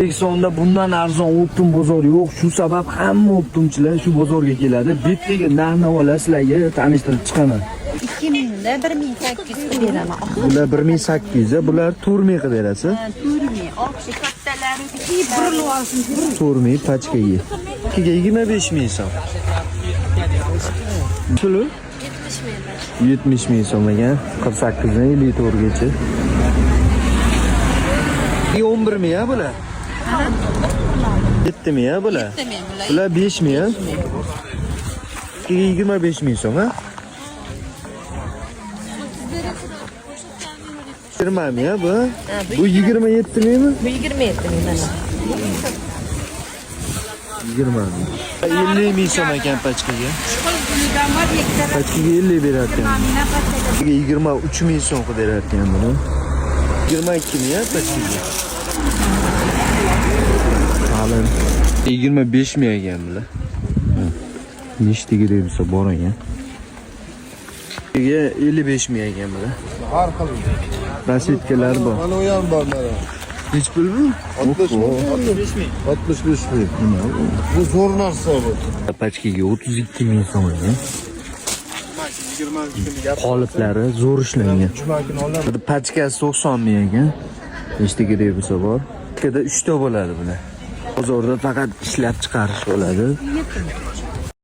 O'zbekistonda bundan arzon оптом bozor yo'q. Shu sabab hamma оптом chilar shu bozorga keladi. Bittaga narx-navolar sizlarga tanishtirib chiqaman. 2000 da 1800 qilib beraman. Bular 1800, bular 4000 qilib berasiz. 4000. Oqshi kattalari burilib olsin. 4000 pachkaga. Ikkiga 25 ming so'm. Puli 70 ming so'm ekan. 48 dan 54 gacha. 11 ming ya bular? 7 ming ya bular? 7 ming bular. Bular 5 ming ya? Ikkiga 25 ming so'm ha? 20 ming ya bu? Bu 27 mingmi? Bu 27 ming mana. 20 ming. 50 ming so'm ekan pachkaga. Pachkaga 50 berar ekan. 23 ming so'm qilib berar ekan buni. 22 ming ya pachkaga. Qalin. 25 ming ekan bular. Nechta kerak bo'lsa bor ekan. 55 ming ekan bular. Har xil. Rasetkalar bor. Mana u ham bor mana. Nech pul bu? 60 ming. 65 ming. Bu zo'r narsa bu. Pachkaga 32 ming so'm ekan. Qoliplari zo'r ishlangan. Bir pachkasi 90 ming ekan. Nechta kerak bo'lsa bor. Ikkada 3 ta bo'ladi bular. Bozorda faqat ishlab chiqarish bo'ladi.